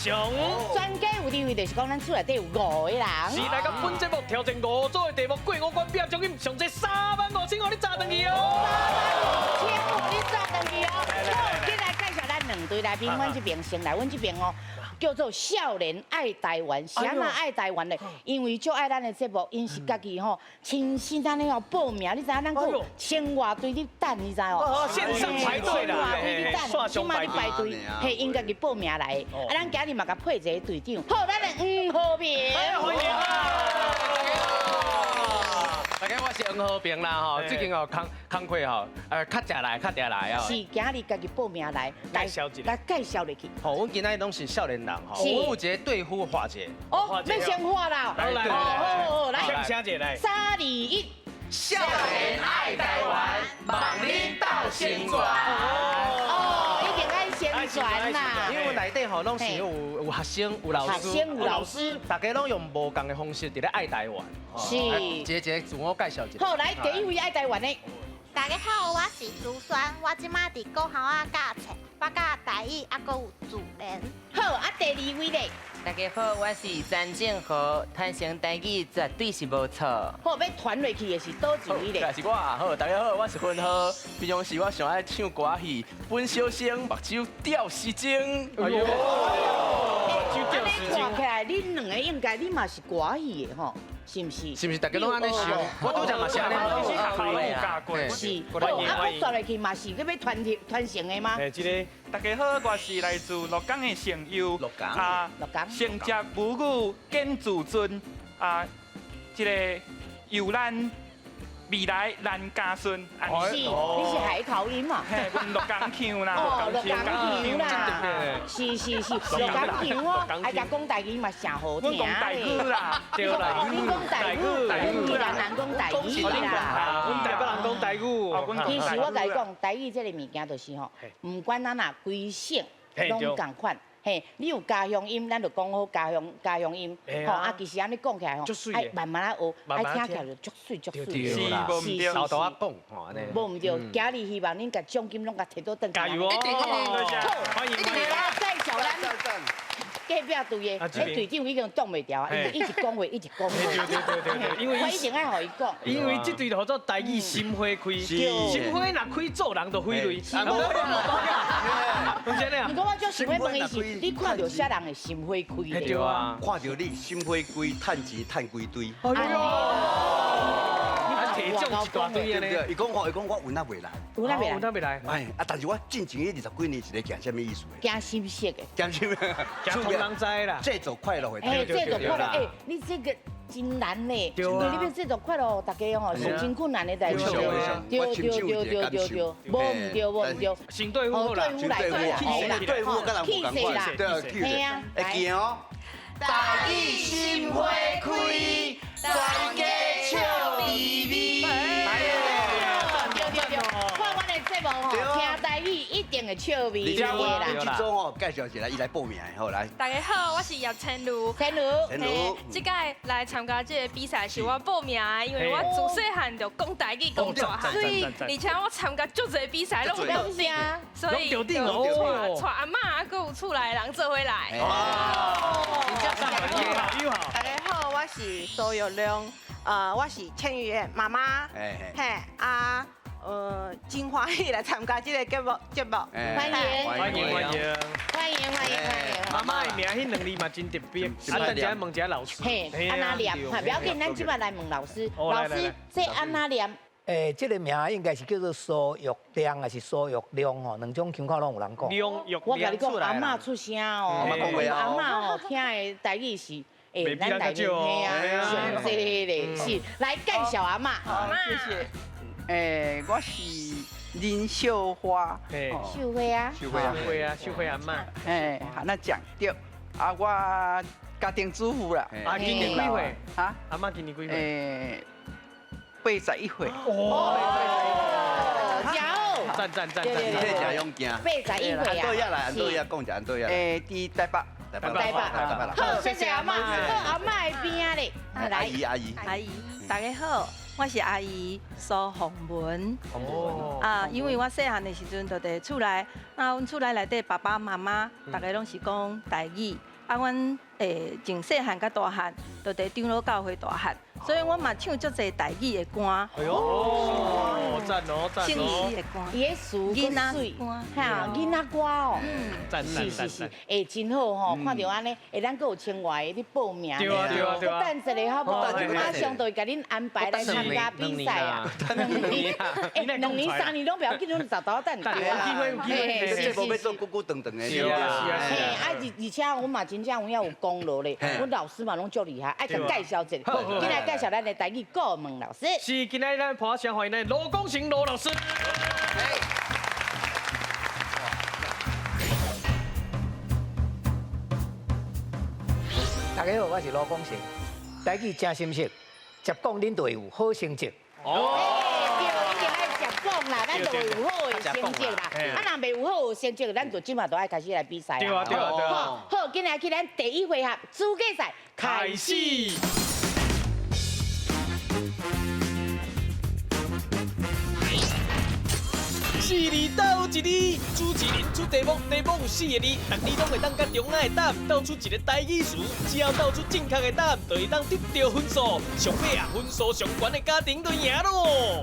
上。全家有智慧，就是講咱厝內底有五個人。是來到本節目挑戰五組的題目，過五關拼獎金上濟3萬5千，予你炸轉去哦！ 3萬5千，予你炸轉去哦！好，接來介紹咱兩隊來賓，阮這邊先來，阮這邊哦，叫做少年愛台灣，啥物愛台灣咧？因為足愛咱的節目，𪜶是家己吼親身按呢哦報名，你知影咱閣有千外隊咧等，你知哦？線上排隊啦，千外隊咧等，這馬咧排隊，嘿，𪜶家己報名來的。啊，咱今日嘛共配一个隊長，好，咱的黃和平。歡迎大家我是黃和平啦吼，最近哦工工課吼，較食來較定來哦。是今日家己報名來，來介紹一下。來介紹入去。吼，阮今仔攏是少年人吼，阮有一個對付話者。哦，欲先喊啦。來來好好來，請者來。三二一，少年愛台灣，望恁鬥宣傳。哦，一定愛宣傳啦。因為阮內底吼攏是有學生、有老師、學生有老師，大家攏用無仝的方式佇咧愛台灣。一个一个自我介紹一下。好，來第一位愛台灣的。大家好，我是朱萱，我這馬佇國校仔教冊，我教台語，猶閣有自然。好，啊，第二位咧。大家好，我是陳正和，傳承台語絕對是無錯。好，欲傳落去的是佗一位咧？是我，好，大家好，我是雲浩，平常時我上愛唱歌戲，本小生目睭吊時鐘。哎喲，目睭吊時鐘。看起來恁兩個應該你嘛是歌戲的吼，是毋是？是毋是大家攏按呢想？我拄才嘛是按呢其實學校攏有教過。是，好，啊，閣煞落去嘛是欲傳傳承的嗎？嘿，這个。大家好，我是來自鹿港的成佑，鹿港，啊，鹿港，承接母語建自尊，啊，這個由咱未來咱家孫。是，你是海口音嘛？嘿，阮鹿港腔啦，哦，鹿港腔啦，是是是，鹿港腔哦，愛共講台語嘛，誠好聽。阮講台語啦，對啦，你講台語，阮宜蘭人講台語啦，阮台北人講台語。其實我共你講，台語這个物件就是吼，毋管咱若規省攏仝款。嘿，你有家鄉音，咱就講好家鄉音，吼啊，其實按呢講起來吼，愛慢慢仔學，愛聽起來就足媠足媠。是，無毋對，沓沓仔講吼按呢。無毋對，今日希望恁共獎金攏共提倒轉。加油哦！一定一定，好，歡迎歡迎。來介紹咱隔壁隊的，彼隊長已經擋袂牢啊，伊一直講話，一直講話。對對對對對，因為我一定愛予伊講。因為這隊號做台語心花開，心花若開做人就揮淚。是按呢。毋過我足想欲問伊是，你看著啥人會心花開咧？對啊，看著你心花開，趁錢趁規堆。哎喲，提獎一大堆按呢。伊講我，伊講我有哪袂來？有哪袂來？有哪袂來？哎，啊，但是我進前彼20幾年是咧行啥物意思？行心色的。行什麼？行通人知啦。製造快樂的。哎，製造快樂，哎，你這個真難呢。對啊。你欲製造快樂，大家吼是真困難的代誌。對對對對對對，無毋對，無毋對。先對付好啦，對付來對對付佮人無仝款，對，氣勢啦，會記哦。台語心花開，全家笑眯眯。對對對，看阮的節目吼，聽台語一定會笑眯眯的啦。這組吼介紹一下，伊來報名的，好來。大家好，我是葉千如。千如，千如。這屆來參加這個比賽是我報名的，因為我自細漢就講台語講大漢，所以而且我參加足濟比賽攏有得頂，所以就帶阿嬤啊，閣有厝內人做伙來。哦，大家好，我是蘇玉良，我是千羽的媽媽，嘿啊。真歡喜來參加這個節目，歡迎歡迎歡迎歡迎歡迎歡迎。媽媽的名彼兩字嘛真特別，啊，等下問一下老師。嘿，按怎念？不要緊，咱這擺來問老師。老師，這按怎念？欸，這个名應該是叫做蘇玉亮，還是蘇玉亮吼？兩種腔口攏有人講。亮玉我共你講，阿嬤出聲哦，阿嬤哦，聽的台語是，欸，咱內面嘿啊，上濟咧，是來介紹阿嬤。好，謝謝。欸，我是林秀花。秀花啊，秀花啊，秀花阿嬤。欸，按呢講對。啊，我家庭主婦啦。啊，今年幾歲？啊，阿嬤今年幾歲？欸，81歲。哦，真好。讚讚讚讚，這誠勇健。81歲啊。按倒遐來，按倒遐講者，按倒遐。欸，佇台北。台北。台北。好，謝謝阿嬤。好，阿嬤的邊仔咧。來。阿姨，阿姨。阿姨，大家好。我是阿姨蘇鳳文。哦。啊，因為我細漢的時陣就佇厝內，那阮厝內內底爸爸媽媽，逐家攏是講台語。啊，阮从细汉到大汉，就伫长老教会大汉，所以我嘛唱足济台语的歌。哎呦，赞哦赞哦！圣诗的歌，伊的词阁媠，哈，囡仔歌哦，赞赞是是是，哎，真好吼，看著按呢，哎，咱阁有千外个咧报名，对啊对啊对啊，等一下好无？马上就会共恁安排来参加比赛啊。2年，哎，2年3年拢不要紧，拢沓沓等。有机会有机会，这节目欲做久久长长的。是啊是啊。嘿，啊而且阮嘛真正有影有功劳咧，阮老师嘛拢足厉害，爱共介绍一下。今来介绍咱的台语顾问老师。是，今仔咱破声欢迎咱罗功成罗老师。大家好，我是罗功成。台语真心实，接讲恁就会有好成绩。哦，对，一定爱接讲啦，咱就会有好的成绩啦。啊，若袂有好的成绩，咱就这马就爱开始来比赛。对啊，对啊，对啊。好，今仔去咱第一回合资格赛开始。四字斗一字，主持人出题目，题目有四个字，逐字拢会当佮中仔的答案斗出一个台语词，只要斗出正确的答案，就会当得到分数。上尾啊，分数上悬的家庭就赢咯。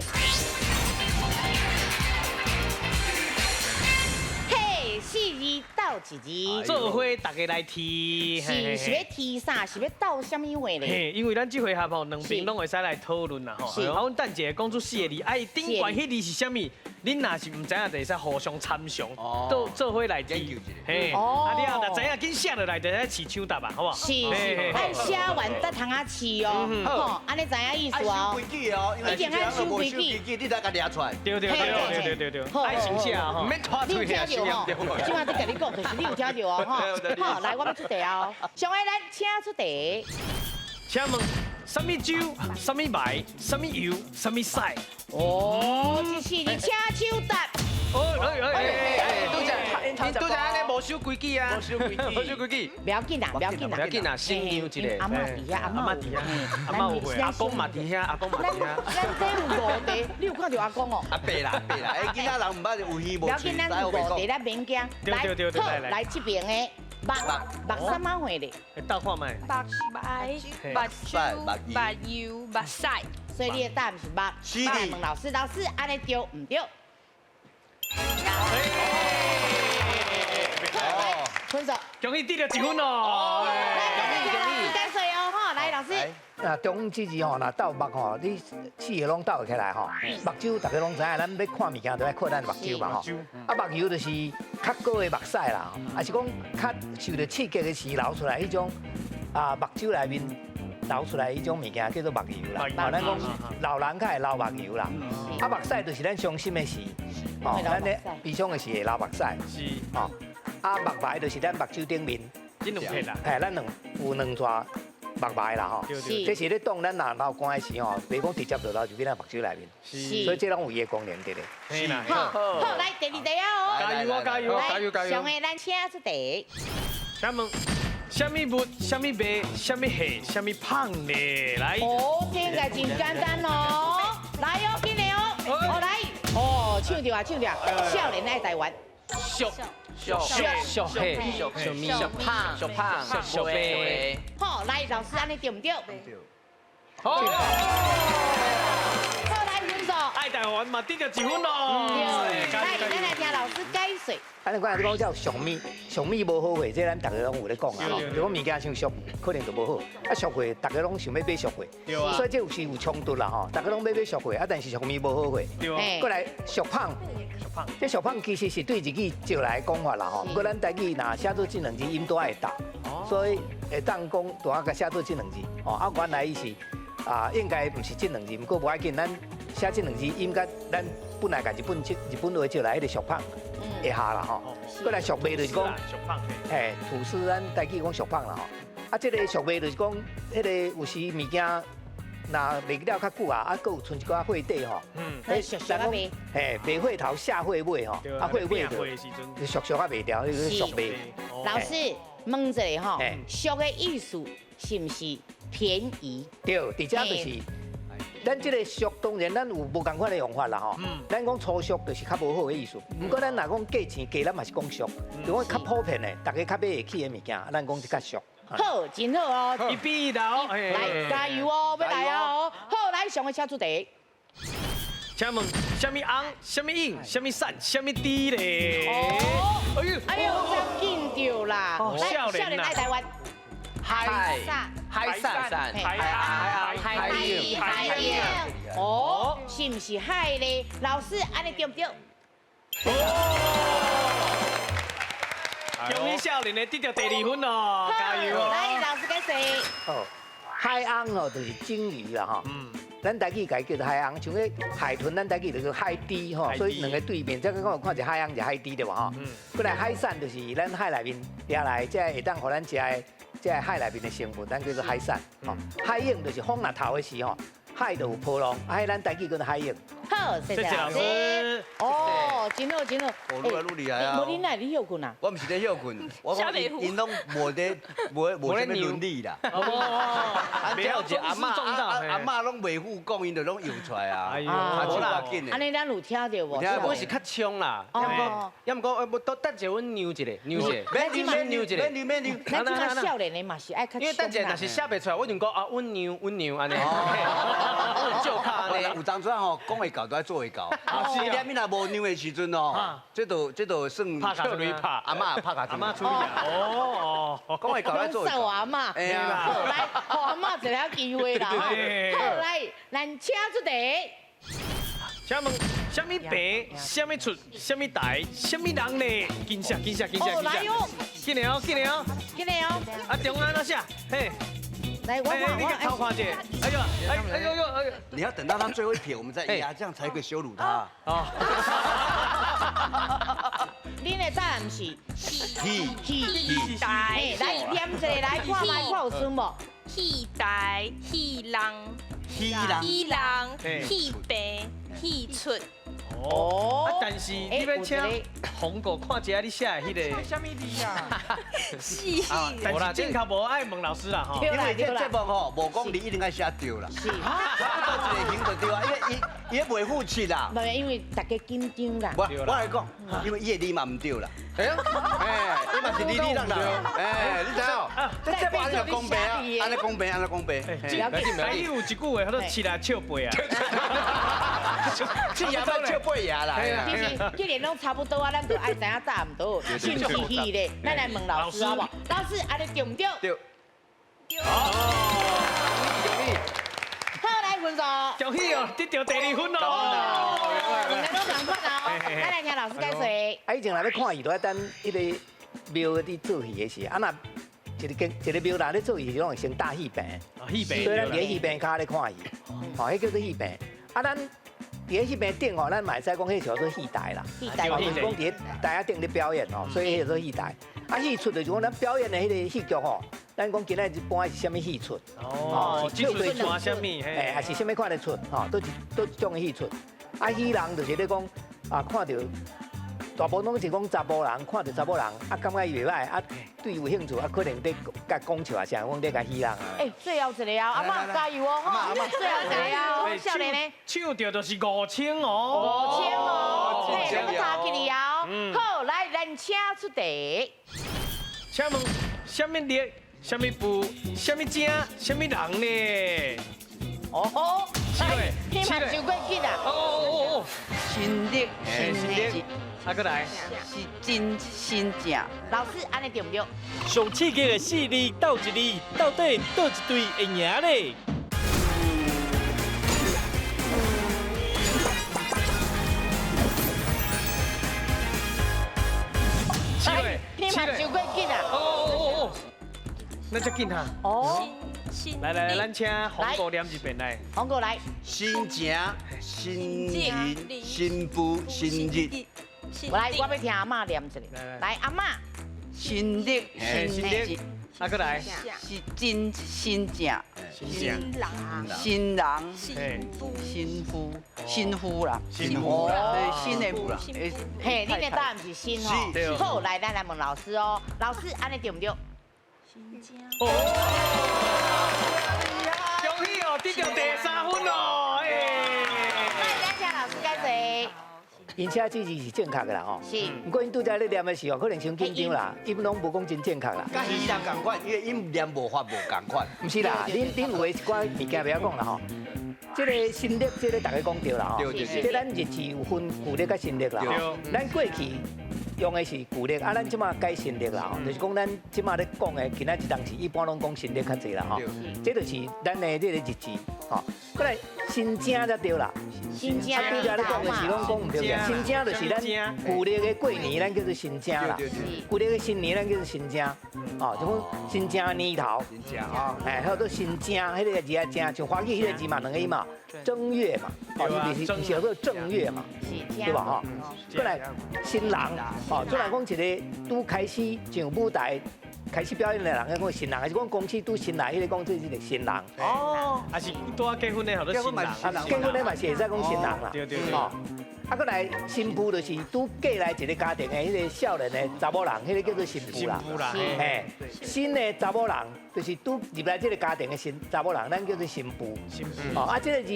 嘿，四字斗一字，做伙大家来提，是欲提啥？是欲斗啥物话咧？嘿，因为咱这回合吼，两边拢会使来讨论啦吼。啊，阮等一下讲出四个字，啊，伊顶悬彼字是啥物？恁若是毋知影，就会使互相参详，做做伙来研究一下。嘿，啊，你若知影，紧写落来，就会使试抢答啊，好无？是是，按写完才通仔试哦，吼，按呢知影意思哦。守规矩哦，一定爱守规矩，你才共掠出来。对对对对对对对，爱先写吼，毋免拖你有听著吼？这马在共你讲，就是你有听著哦，吼。好，来，我欲出题哦。上个咱请出题。请问，啥物酒？啥物埋？啥物油？啥物屎？哦，这是你请抢答。哦，哎哎哎，拄才，你拄才按呢无守规矩啊，无守规矩，无守规矩。不要紧啦，不要紧啦，不要紧啦，先让一下。阿嬷伫遐，阿嬷伫遐，阿嬷有会，阿公嘛伫遐，阿公嘛伫遐。咱这有五题，你有看著阿公哦？阿伯啦，阿伯啦，哎，囡仔人毋捌有耳无不要紧，咱有五题，咱免惊。来，好，来这边的。目目啥物货咧？斗看觅。目目酒目油目屎。所以你的答案是目。来问老师，老师按呢对毋对？好，分数。恭喜得到1分哦！恭喜恭喜！感谢哦，吼，来老师。那中这字吼，若斗目吼，你四个拢斗会起来吼。目睭大家拢知影，咱欲看物件就爱靠咱目睭嘛吼。啊，目油就是较高的目屎啦，啊是讲较受著刺激的时流出来彼种啊目睭内面流出来彼种物件叫做目油啦。啊，咱讲老人较会流目油啦。啊，目屎就是咱伤心的时，哦，咱咧悲伤的时会流目屎。是。哦，啊，目眉就是咱目睭顶面。这两片啦。嘿，咱两有两撮。目眉啦吼，这是咧挡咱若流汗的时吼，袂讲直接就流入去咱目睭内面，所以这拢有伊的功能伫咧。是好，好，来第二题哦。加油啊，加油，加油，加油！上个咱请出题。请问，啥物物，啥物卖，啥物货，啥物芳咧？来。哦，这应该真简单哦。来哦，紧来哦。哦，来。哦，唱著啊，唱著啊。少年爱台湾。俗俗俗嘿，俗咪俗胖俗胖俗白。好，来老师，按呢对毋对？对。好。好，来分数。爱台湾嘛得著1分咯。对。来，咱来听老师解说。啊，你讲你讲叫俗物，俗物无好货，这咱逐家拢有咧讲啊。如果物件伤俗，可能就无好。啊，俗货，逐家拢想欲买俗货，所以这有时有冲突啦吼。逐家拢欲买俗货，啊，但是俗物无好货。对。过来俗胖。这俗胖其实是对日语借来的讲法啦吼，不过咱台语若写做这两字音都爱斗，所以会当讲拄仔共写做这两字吼。啊，原来伊是啊，应该毋是这两字，毋过无要紧，咱写这两字音佮咱本来共日本日本话借来彼个俗胖会合啦吼。过来俗卖就是讲，嘿，吐司咱台语讲俗胖啦吼。啊，这个俗卖就是讲，彼个有时物件。若卖了较久啊，啊，阁有剩一寡货底吼，嗯，俗俗啊卖，嘿，卖货头下货尾吼，啊货尾就俗俗啊卖掉，彼个俗卖。老师问一下吼，俗的意思是毋是便宜？对，伫遮就是咱這個俗當然咱有無仝款的用法啦吼。咱講粗俗就是較無好的意思。毋過咱若講價錢低，咱嘛是講俗，就講較普遍的，大家較買會起的物件，咱講較俗。好，真好哦。一比一流，來加油哦，欲來哦。好，來上个請出題。請問啥物紅、啥物湧、啥物散、啥物豬咧？哦，哎呦，哎呦，真緊著啦！來，少年愛台灣。海海散海海海海湧哦，是毋是海咧？老師，按呢對毋對？恭喜少年的得到第二分哦，加油哦！來，老師解釋。哦，海翁哦，就是鯨魚啦吼。咱台語共伊叫做海翁，像彼海豚，咱台語就叫海豬吼，所以兩个對面，這個講看一海翁一海豬對無吼？過來海產就是咱海內面掠來，這會當予咱食的，這海內面的成分，咱叫做海產。吼，海湧就是風若頭的時吼，海就有波浪，啊，咱台語叫做海湧。好，謝謝老師。哦，真好真好。哦，愈來愈厲害啊！無你哪會咧歇睏啊？我毋是咧歇睏，我講𪜶攏無咧無無啥物倫理啦。哦，啊，這有一個阿嬤，阿嬤攏袂赴講，𪜶就攏用出來啊。哎呦，無啦，按呢咱有聽著無？我是較衝啦，抑毋過，我等者阮讓一下，讓一下，免讓免讓免讓免讓。咱這馬少年的嘛是愛較衝啦。因為等者若是寫袂出來，我就講啊，阮讓阮讓按呢。照卡按呢。有當陣吼，講會到都愛做會到。是啊，你若無讓的時陣哦，這就這就算拍卡雷拍，阿嬤拍卡阿嬤處理哦，講會到愛做會到。阿嬤，哎呀，好來，予阿嬤一个機會啦。好來，咱請出題。請問，啥物病？啥物出？啥物台？啥物人呢？緊寫緊寫緊寫緊寫。來哦，緊來哦，緊來哦，緊來哦。啊，中間怎寫？嘿。來，我看，你偷看一下。哎呦，哎哎呦呦，哎呦！你要等到他最後一撇，我們再壓，這樣才可以羞辱他。哦。恁的答案是戲戲台，來念一個來看覓，看有順無？戲台戲人，戲人，戲人，戲病，戲出。哦，啊，但是你欲請紅果看一下你寫的彼个。啥物字啊？是。但是正確無愛問老師啦吼。因為這節目吼，無講你一定愛寫對啦。是。差不多一個型就對啊，因為伊伊袂負責啦。無，因為大家緊張啦。我來講，因為伊的字嘛毋對啦。哎，伊嘛是哩哩啦啦。哎，你知影？這節目按呢公平啊，按呢公平，按呢公平。哎，有一句話叫做七啊笑八啊。七爺要笑八爺啦。其實既然攏差不多啊，咱就愛知影答毋對，是毋是戲咧？咱來問老師好無？老師，按呢對毋對？對。好。好，來分數。恭喜哦，得到第二分哦。兩个攏仝款哦。咱來聽老師解說。啊，以前若欲看戲，都愛等彼个廟佇做戲的時，啊若一个一个廟內咧做戲，攏會先搭戲棚。戲棚。所以咱佇戲棚跤咧看戲，吼，彼叫做戲棚。啊，咱佇咧戲棚頂吼，咱嘛會使講彼叫做戲台啦。戲台。就是講佇咧台仔頂咧表演吼，所以彼叫做戲台。啊，戲出就是講咱表演的彼个戲劇吼，咱講今仔日搬的是啥物戲出？哦，是唱對出啥物？哎，還是啥物款的出？吼，佗一佗一種的戲出。啊，喜人就是咧講啊，看著大部分攏是講查埔人，看著查某人，啊，感覺伊袂䆀，啊，對伊有興趣，啊，可能咧共講笑啊，啥，講咧共喜人啊。哎，最後一个啊，阿嬤加油哦，吼！最後一個啊，少年呢？唱著就是5000哦。5000哦，嘿，咱閣查起來啊。好，來，咱請出題。請問，啥物力？啥物步？啥物正？啥物人呢？哦吼，你嘛伤过紧啊！哦哦哦哦，新历，新历，啊，阁来，是真新正。老師，按呢對毋對？上刺激的四字鬥一字，到底佗一隊會贏咧？你嘛伤过紧啊！哦哦哦哦，那遮紧哈。哦。來來來，咱請洪哥念一遍來。洪哥來。新情、新人、新婦、新日。來，我欲聽阿嬤念一下。來，阿嬤。新歷，新歷。啊，閣來。是真新正。新人。新人。新夫。新夫。新夫啦。新夫啦。對，新的。嘿，你的答案是新吼。好，來，咱來問老師哦。老師，按呢對毋對？新正。哦。恭喜哦，得到第三分哦。𪜶寫這字是正確的啦吼。是。毋過𪜶拄才咧念的時候，可能傷緊張啦，音攏無講真正確啦。佮彼人仝款，因為音念無法無仝款。毋是啦，恁有的一寡物件袂曉講啦吼。這个新曆，這个大家講對啦吼。這咱日子有分舊曆佮新曆啦吼。咱過去用的是舊曆，啊，咱這馬改新曆啦吼。就是講咱這馬咧講的，今仔這當時一般攏講新曆較濟啦吼。這就是咱的這個日子吼。過來新正才對啦。新正。啊，拄才咧講的是攏講毋對嘅。新正就是咱舊曆的過年，咱叫做新正啦。舊曆的新年，咱叫做新正。哦，就講新正年頭。新正啊。哎，叫做新正，彼个字啊正，像華語彼个字嘛，兩个音嘛，正月嘛，哦，伊就是叫做正月嘛，對吧？吼，過來新人，哦，雖然講一个拄開始上舞台開始表演的人，講新人，還是講公司拄新來彼个講這是個新人。哦，還是拄仔結婚的號做新人。結婚的嘛是會使講新人啦。對對對。哦，啊，閣來新婦就是拄嫁來一个家庭的彼个少年的查某人，彼个叫做新婦啦。新婦啦。嘿，新的查某人就是拄入來這个家庭的新查某人，咱叫做新婦。新婦。哦，啊，這个字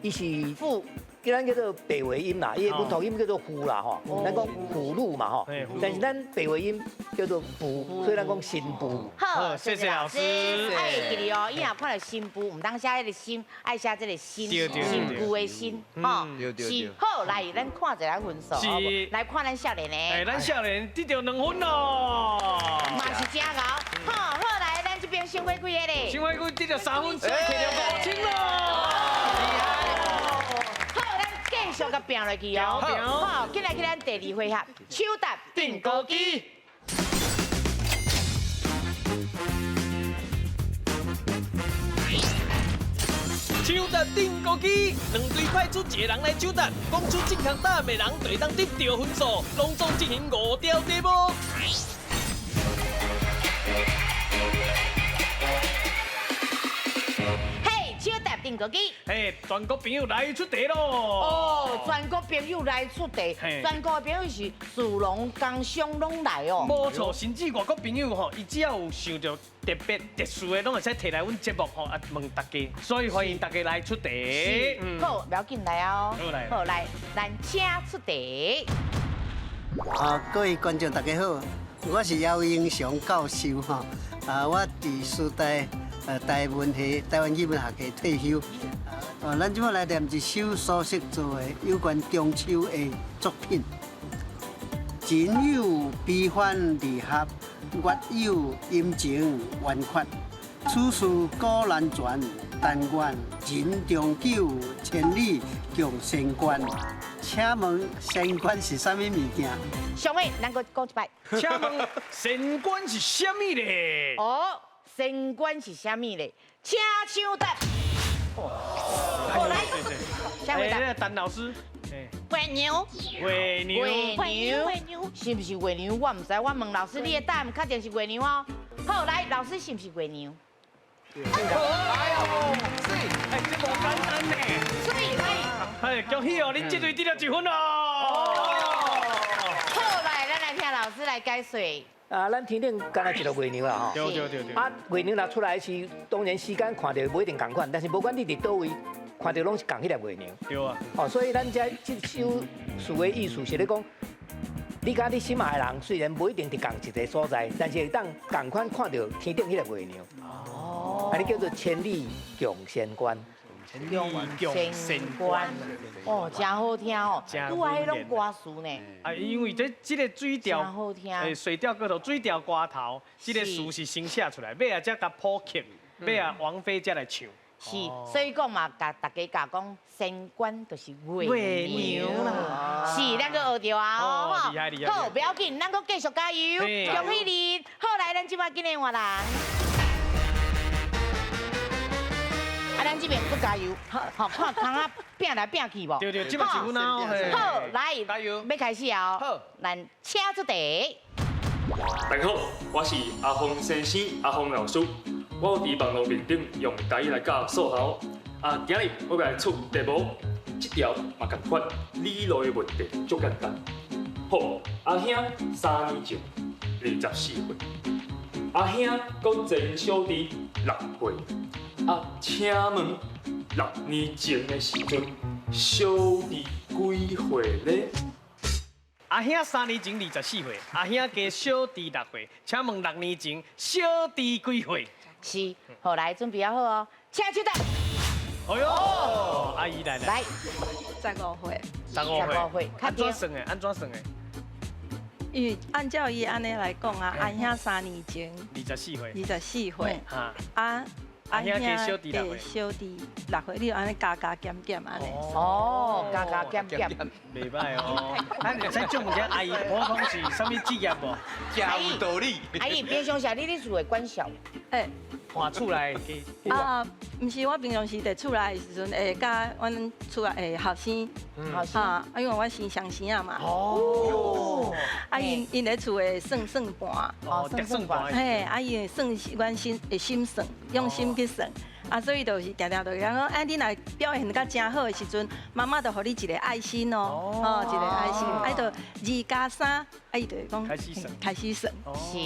伊是婦。叫咱叫做白話音啦，伊的文讀音叫做婦啦吼，咱講婦女嘛吼，但是咱白話音叫做婦，所以咱講新婦。好，謝謝老師。愛會記得哦，以後看著新婦，毋通寫彼个心，愛寫這个新，新舊的新，吼。是。好，來，咱看一下分數，來看咱少年的。哎，咱少年得著2分咯。嘛是真𠢕。好，好來，咱這邊新花幾个咧？新花幾得著3分，摕著5000咯。繼續共拼落去哦，好，緊來去咱第二回合，搶答釘孤枝。搶答釘孤枝，兩隊派出一個人來搶答，講出正確答案的人就會當得著分數，攏總進行5條題目。釘孤枝，嘿，全國朋友來出題咯！哦，全國朋友來出題，全國的朋友是士農工商攏來哦。無錯，甚至外國朋友吼，伊只要有想著特別特殊的，攏會使提來阮節目吼啊問大家，所以歡迎大家來出題。好，不要緊來哦。好來，好來，咱請出題。啊，各位觀眾大家好，我是姚英雄教授吼，啊，我佇師大。台文系、台灣語文學系退休。咱這擺來念一首蘇軾做的有關中秋的作品。人有悲歡離合，月有陰晴圓缺。此事古難全，但願人長久，千里共嬋娟。請問仙官是啥物物件？上位，咱閣講一擺。請問仙官是啥物咧？哦。仙官是啥物咧？請搶答。好來，下回答。陳老師。月娘。月娘。月娘。月娘。是毋是月娘？我毋知。我問老師，你的答案確定是月娘哦。好，來，老師是毋是月娘？哎呦，水，哎，這無簡單呢。水，來。哎，恭喜哦，恁這隊得著1分哦。好，來，咱來聽老師來解說。啊，咱天頂敢若一个月娘啦吼。對對對對。啊，月娘若出來時，當然時間看著無一定仝款，但是無管你佇佗位看著攏是仝彼粒月娘。對啊。哦，所以咱這這首詩的意思是咧講，你佮你心愛的人雖然無一定佇仝一个所在，但是會當仝款看著天頂彼粒月娘。哦。啊，你叫做千里共嬋娟。共嬋娟，哦，真好聽哦，拄仔彼攏歌詞呢。啊，因為這個水調，真好聽。水調歌頭，水調歌頭，這個詞是先寫出來，尾仔才共譜曲，尾仔王菲才來唱。是，所以講嘛，共大家教講，仙官就是月娘啦。是，咱閣學著啊哦，好，不要緊，咱閣繼續加油，恭喜你。好，來，咱這擺緊來換人。啊，咱這邊閣加油，好，看空仔拚來拚去無？對對，這擺是阮啊。好，來，加油，欲開始啊！好，咱請出題。大家好，我是阿峰先生，阿峰老師。我有佇網路面頂用台語來教數學。啊，今日我來出題目，這條嘛仝款，理路的問題足簡單。好，阿兄3年前24歲，阿兄閣前小弟6歲。啊，請問6年前的時陣，小弟幾歲咧？阿兄3年前24歲，阿兄加小弟6歲，請問6年前小弟幾歲？是，好來準備好哦，請出答。哎呦，阿姨來來，15歲。15歲，按怎算的？按怎算的？因為按照伊按呢來講啊，阿兄3年前24歲，24歲，啊。阿兄加小弟6歲，小弟6歲，你就按呢加加減減按呢。哦，加加減減，袂歹哦。咱會使請問一下阿姨，普通是啥物職業無？真有道理。阿姨，平常時你咧厝會管小？欸。換厝內啊，毋是，我平常時佇厝內的時陣，會佮阮厝內的後生，哈，啊，因為我生雙生仔嘛。哦。啊，𪜶咧厝會算算盤。哦，算盤。嘿，啊，伊會算阮心會心算，用心去算。啊，所以就是定定就講，哎，你若表現甲誠好的時陣，媽媽就予你一個愛心哦，哦，一個愛心，啊，就2加3，啊，伊就會講開始算，開始算。是。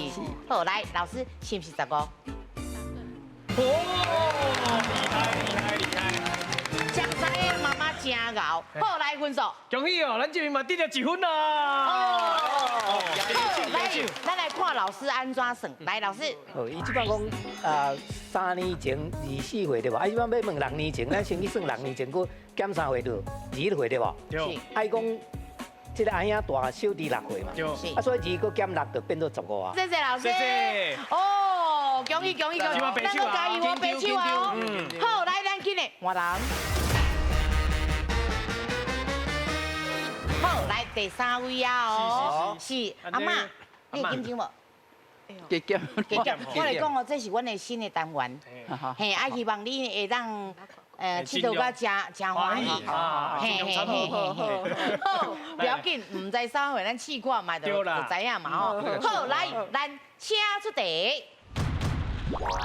好，來，老師是毋是15？哦，厲害厲害厲害！江知的媽媽真𠢕，好，來分數。恭喜哦，咱這邊嘛得了1分啦。哦，好，來，咱來看老師按怎算。來，老師。好，伊這擺講啊，3年前24歲對無？啊，伊這擺欲問6年前，咱先去算6年前，閣減3歲就21歲對無？對。啊，伊講這個阿兄大小弟6歲嘛，啊，所以2閣減6就變做15啊。謝謝老師。謝謝。哦，恭喜恭喜恭喜！咱閣加油哦，白手啊！好，來，咱緊來換人。好，來第三位啊！哦，是阿嬤，你會緊張無？加減，加減。我來講哦，這是阮的新的單元，嘿，啊，希望你會當𨑨迌甲誠誠歡喜，嘿嘿嘿嘿。好，不要緊，毋知啥貨，咱試看覓就知影嘛吼。好，來，咱請出題。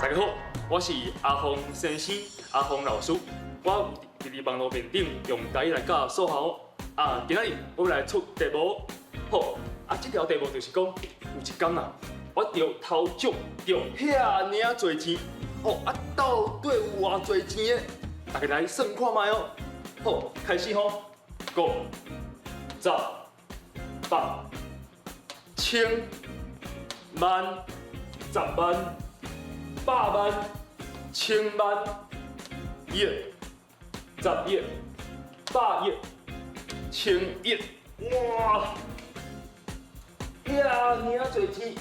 大家好，我是阿峰先生，阿峰老師，我有佇網路面頂用台語來教數學。啊，今仔日我來出題目，好，啊，這條題目就是講，有一天啊，我著頭獎著遐爾仔濟錢，哦，啊，到底有偌濟錢的？大家來算看覓哦。好，開始吼，5、10、100、千、萬、10萬、100萬、千萬、億、10億、100億、千億，哇！遐爾仔濟錢，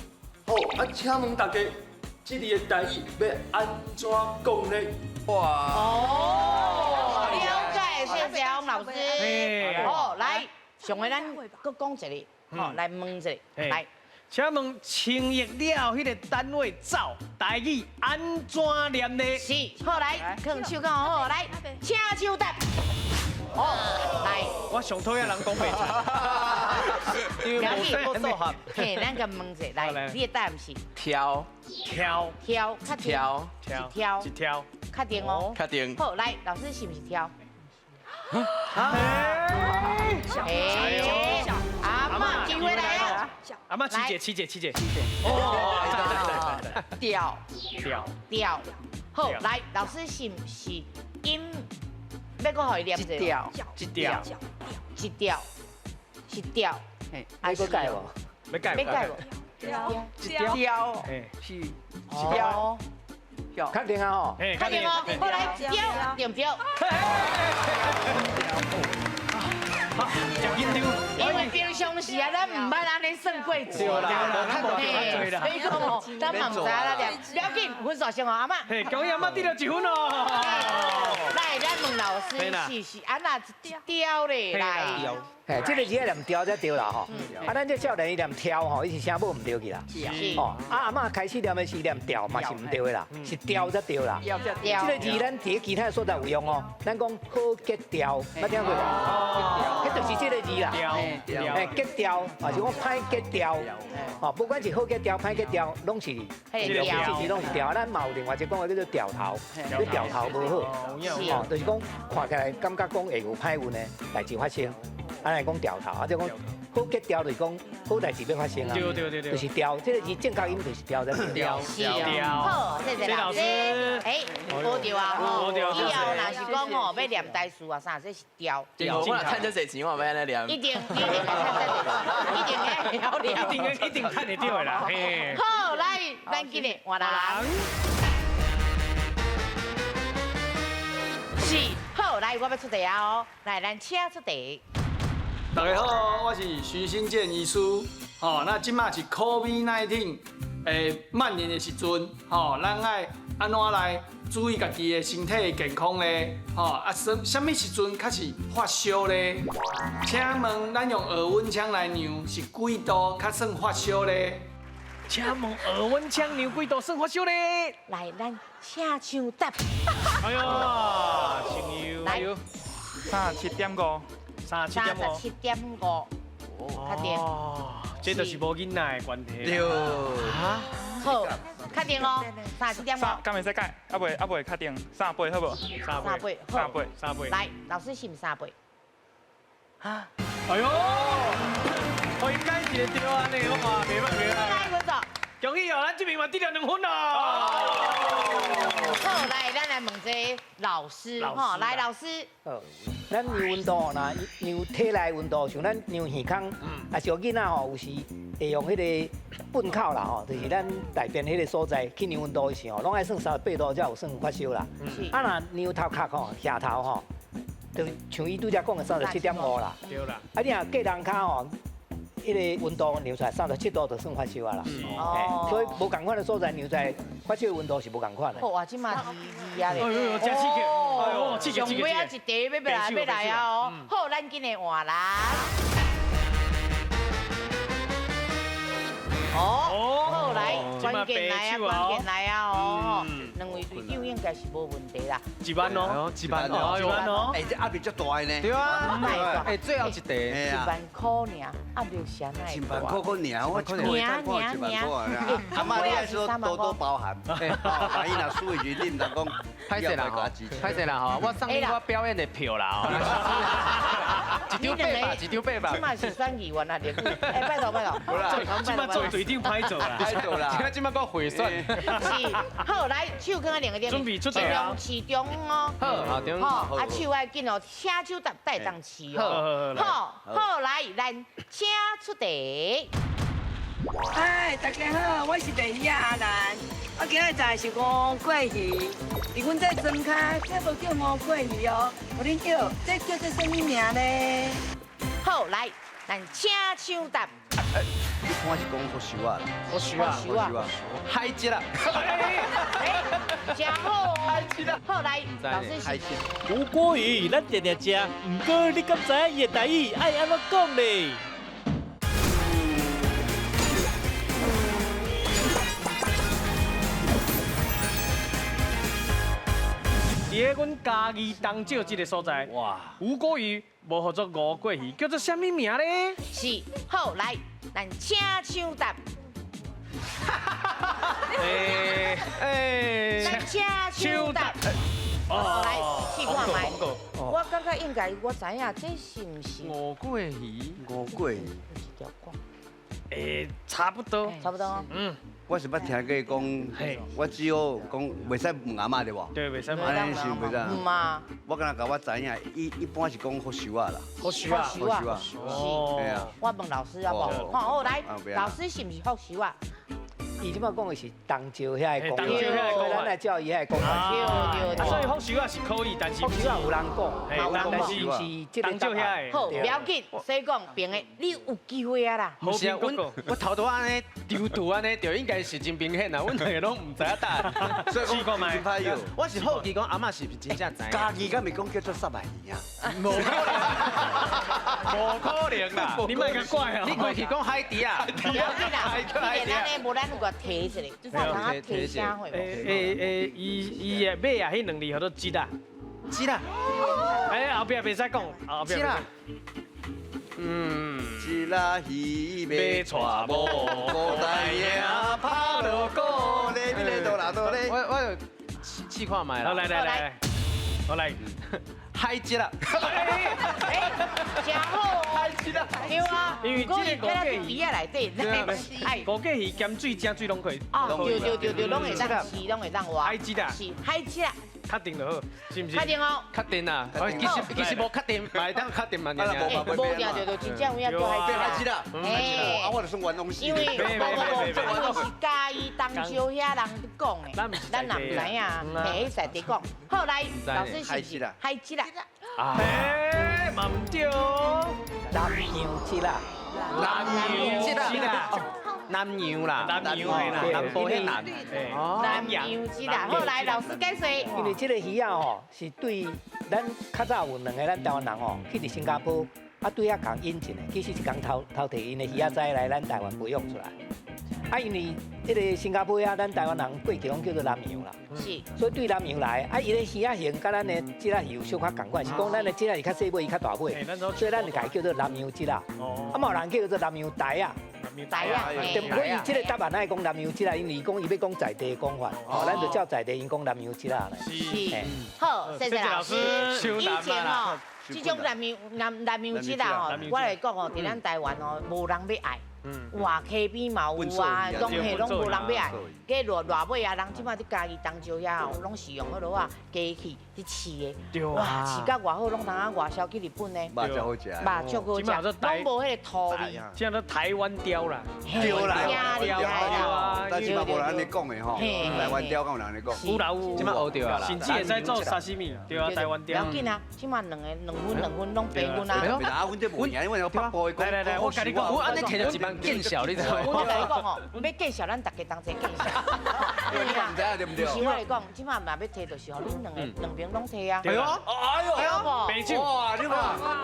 好啊！請問大家，這裡的台語欲按怎講呢？哇！哦，了解，謝謝阿老師。好，來，上回咱閣講一個，好，來問一個，來。請問千億了後，彼個單位兆台語按怎念呢？是，好來，囥手講好，來，請手答。好，來。我上討厭人講袂出。因為無數學。嘿，咱共問者，來，你的答案是？挑。挑。挑，確定。挑。挑。一挑。確定哦。確定。好，來，老師是毋是挑？哎。阿嬤，機會來啊！阿嬤，七姐，七姐，七姐，七姐。哦，掉。掉。掉。好，來，老師是毋是音？欲閣予伊念一條，一條，一條，是條。欲閣改無？欲改，欲改無？條，是條，確定啊吼！確定哦，好來，條，對毋對？好，真緊張。因為平常時啊，咱毋捌按呢算過錢，對啦，所以講吼，咱嘛毋知影啦，不要緊，分數先予阿嬤。嘿，恭喜阿嬤得了1分哦。來，咱問老師是按怎一條咧？來。嘿，這個字愛念調才對啦吼。啊，咱這少年伊念挑吼，伊是聲母毋對去啦。是。哦，啊阿嬤開始念的是念調，嘛是毋對的啦，是調才對啦。調才對。這個字咱佇其他所在有用哦。咱講好格調，捌聽過無？彼就是這個字啦。調。嘿，格調，啊是講歹格調。哦，不管是好格調、歹格調，攏是，其實攏是調。咱嘛有另外一個講法叫做調頭，你調頭無好。哦，就是講看起來感覺講會有歹運的代誌發生。按呢讲调头，啊，就讲好结调就是讲好代志欲发生啊，对对对对，就是调，这个字正确音就是调的。调调。好，谢谢老师。哎，无对啊，吼，以后若是讲吼欲念台词啊啥，这是调。我若趁这济钱，我欲按呢念。一定一定会趁这济，一定会晓念。一定一定趁会著的啦。好，来，咱今日换人。是，好，来，我欲出题啊哦，来，咱请出题。大家好，我是徐新建医师。吼，那这马是 COVID-19 蔓延的时阵，吼，咱爱按怎来注意家己的身体健康呢？吼，啊，什啥物时阵较是发烧呢？请问咱用额温枪来量是几度较算发烧呢？请问额温枪量几度算发烧呢？来，咱请抢答。哎呦，朋友，来37.5。37.5，确定。这就是无囡仔的关系。对。好，确定哦，37.5。敢会使改？啊未啊未确定，三八好无？三八，三八，三八。来，老师是毋三八？啊！哎呦，可以改一个对按呢，哇，袂歹袂歹。来，分数。恭喜哦，咱这边嘛得了2分咯。好，来，咱来问这老师，吼，来，老师。好，咱量温度呐，量体内温度，像咱量耳孔，啊，小囡仔吼，有时会用彼个粪口啦吼，就是咱大便彼个所在去量温度的时候，拢爱算38度才有算发烧啦。啊，若量头壳吼，额头吼，就像伊拄才讲的37.5啦。对啦。啊，你若隔人跤吼。彼个温度量出来37度就算发烧啊啦，哦，所以无仝款的所在量出来发烧温度是无仝款的。哇，这嘛二二啊咧，哎呦，真刺激！哎呦，刺激刺激！上尾仔一题欲来欲来啊哦，好，咱紧来换人。哦，好来，关键来啊，关键来啊哦，两位队长应该是无问题啦。一万哦，一万哦，一万哦。哎，这压力足大的呢。对啊，哎，最后一题。1万块尔，压力啥奈？一万块块尔，我一个月才看1万块尔。阿妈，你爱说多多包涵。万一若输的时，你毋通讲。歹势啦吼，歹势啦吼，我送你我表演的票啦吼。一张800，一张800。这嘛是选议员啊，对不？哎，拜托拜托。这马做队长歹做啦，歹做啦。这马阁回选。是，好，来，手放在两个点。准备出题啊。市中哦。好，好，中。好，啊，手爱紧哦，请手搭带动市哦。好，好，来，咱请出题。嗨，大家好，我是白鱼仔阿兰。我今日食的是吴桂鱼，伫阮这庄跤，这无叫吴桂鱼哦，予恁叫，这叫做啥物名呢？好，来，咱请抢答。你看是讲福寿啊？福寿啊，福寿啊，海蜇啦。真好哦。好，来，老师是。吴郭鱼，咱定定食，毋过你敢知影伊的台语爱按怎讲咧？伫咧阮嘉义东石这个所在，哇，吴郭鱼无号做吴过鱼，叫做啥物名咧？是，好，来，咱请抢答。咱请抢答。来试看觅。我感觉应该我知影，这是毋是？吴过鱼，吴过鱼。欸，差不多，差不多。嗯。我是捌听过讲，我只好讲袂使问阿嬷对无？对，袂使问。按呢是袂使。毋啊。我敢若共我知影，一般是讲福寿啊啦。福寿啊。福寿啊。是。啊。我问老师好无？好，来，老师是毋是福寿啊？伊这摆讲的是东石遐个讲法，所以咱来照伊遐个讲法。对对对。所以福寿啊是可以，但是福寿啊有人讲，但是是这个东石遐个。好，不要紧，所以讲平的，你有机会啊啦。毋是啊，我头拄按呢丢图按呢，就应该是真明显啊，阮两个拢毋知影答案。所以讲真歹用。我是好奇讲阿嬷是毋是真正知？家己敢袂讲叫做杀麦鱼啊？无可能，无可能啦！你莫共怪啊！你过去讲海底啊？不要紧啦，你连咱呢，无咱有个提一下，就是通提啥会无？伊伊的尾啊，彼两字叫做节啊，节啊！哎，后壁袂使讲，后壁。节啊！嗯，一拉鱼欲娶某，孤单影拍落鼓咧，咧哆啦哆咧。我试看觅啦。来来来，我来。海蜇啦。哎，真好哦。海蜇啦。對啊，因為這個五桂魚仔內底，哎，五桂魚鹹水、正水攏可以。哦，對對對對，攏會當飼，攏會當活。海蜇啊。是海蜇啊。確定就好，是毋是？確定哦。確定啊，其實無確定，嘛會當確定嘛，無定就就真正有影叫海蜇啦。哎，啊，我就算冤枉死。因為無無無，是嘉義東石遐人講的，咱也毋知影，嘿，彼在地講。後來老師是是海蜇啦。哎，嘛毋對哦。南洋蜇啦。南洋蜇啦。南洋啦，南洋啦，南部迄南，南洋蜇啦。後來老師解釋，因為這個魚仔吼是對咱較早有兩个咱台灣人吼去佇新加坡，啊對遐共引進的，其實是共偷偷提𪜶的魚仔仔來咱台灣培養出來。啊，因為彼个新加坡遐，咱台灣人過去攏叫做南洋啦，是，所以對南洋來，啊，伊个魚仔型佮咱的蜇仔是有小可仝款，是講咱的蜇仔是較細尾，伊較大尾，所以咱就共伊叫做南洋蜇仔。啊，嘛有人叫做南洋台仔。台仔，對，所以這個答案愛講南洋蜇仔，因為伊講伊欲講在地的講法，哦，咱就照在地𪜶講南洋蜇仔。是，好，謝謝老師。以前哦，這種南洋蜇仔哦，我來講哦，佇咱台灣哦，無人欲愛。哇，溪邊嘛有啊，攏嘿攏無人欲愛。計熱熱尾啊，人這擺佇嘉義東石遐哦，攏是用彼落啊機器去飼的。哇，飼甲偌好，攏通啊外銷去日本呢。肉真好食。肉足好食，攏無彼个土味。這叫台灣鯛啦。對啦，鯛啦。但是嘛無人按呢講的吼，台灣鯛敢有人按呢講？有啦有，這擺學著啊啦。甚至會使做沙西米，對啊，台灣鯛。不要緊啊，這擺兩个兩分兩分攏平分啊。啊，阮這無贏，阮有北部的講。來來來，我共你講，我按呢提著一萬見笑，你知無？我共你講哦，欲見笑，咱逐家同齊見笑。你毋知影對毋對？不是我來講，這擺若欲提，就是予恁兩个兩邊攏提啊。對啊。哎呦，白酒。哇，你看。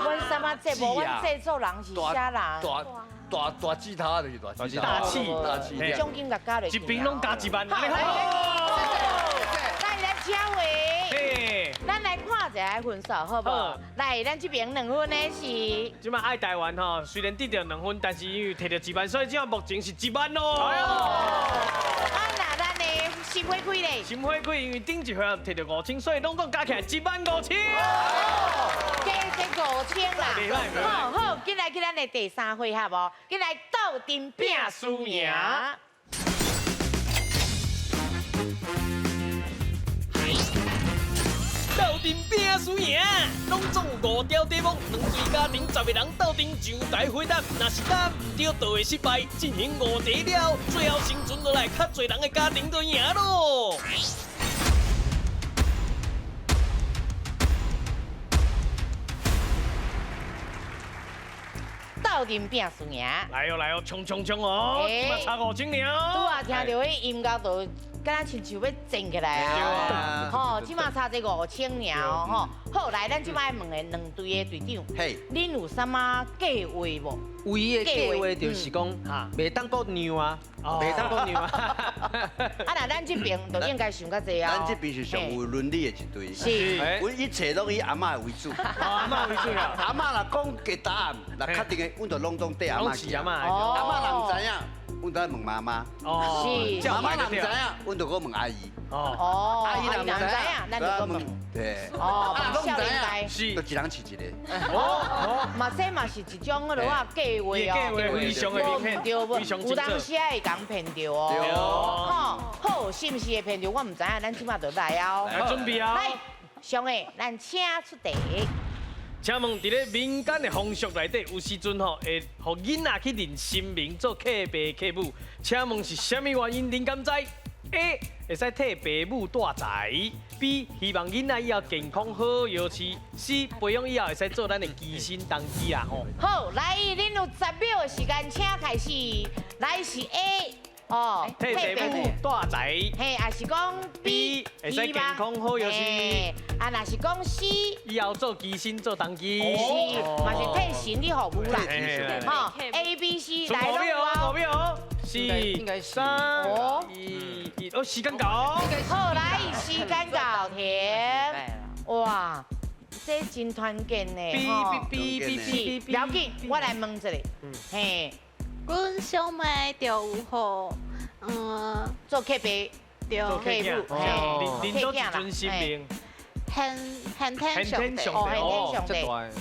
阮啥物節目，阮製作人是啥人？大大指頭就是大指頭。大氣。大氣。獎金共加落去。一邊攏加1萬。好。來來，請位。咱來看一下分數，好無？來，咱這邊2分的是。這擺愛台灣吼，雖然得著2分，但是因為提著1萬，所以這目前是1萬咯。啊，那咱的心花開咧？心花開，因為頂一回合提著5000，所以攏總加起來15000。加這5000啦。好好，緊來去咱的第三回合哦，緊來鬥陣拼輸贏。鬥陣拼輸贏，攏總有5條題目，兩隊家庭10個人鬥陣上台回答，若是答毋對，就會失敗。進行5題了，最後生存落來較濟人的家庭就贏咯。鬥陣拼輸贏，來哦來哦，衝衝衝哦！這擺差5000爾。拄仔聽著彼音樂就敢若親像欲震起來啊！吼，這擺差這5000爾哦，吼。好，來，咱這擺問的兩隊的隊長，恁有啥物計劃無？唯一的計劃就是講，袂當閣讓啊，袂當閣讓啊。啊，那咱這邊就應該想較濟啊。咱這邊是上有倫理的一隊，是，阮一切攏以阿嬤為主。阿嬤為主啊。阿嬤若講個答案，若確定的，阮就攏總綴阿嬤去。阿嬤若毋知影，阮就愛問媽媽。哦。是。媽媽若毋知影，阮就閣問阿姨。哦。阿姨若毋知影，咱就閣問。對。哦，攏毋知影，是。就一人飼一个。哦。嘛，這嘛是一種彼落啊計劃哦。計劃非常的明顯，對無？有當時會共騙著哦。吼，好，是毋是會騙著？我毋知影，咱這擺就來啊。來準備啊！來，上个，咱請出題。請問，佇咧民間的風俗內底，有時陣吼會予囡仔去認神明做契爸契母，請問是啥物原因？恁敢知？A 會使替爸母帶財，B 希望囡仔以後健康好藥飼，C 培養以後會使做咱的乩身童乩啦吼。好，來，恁有10秒的時間，請開始。來是 A。哦，替爸母帶財，嘿，也是講 B 會使健康好藥飼，啊，若是講 C，以後做乩身做童乩，是，嘛是替神的服務啦，吼，A、B、C 來咯，5秒，4、3、2、1，哦，時間到，好，來，時間到，停，哇，這真團結呢，吼，B B B B B，不要緊，我來問一下，嘿。阮小妹就有予，做客爸，對，客母，恁都一尊神明。先先天上帝。哦，先天上帝。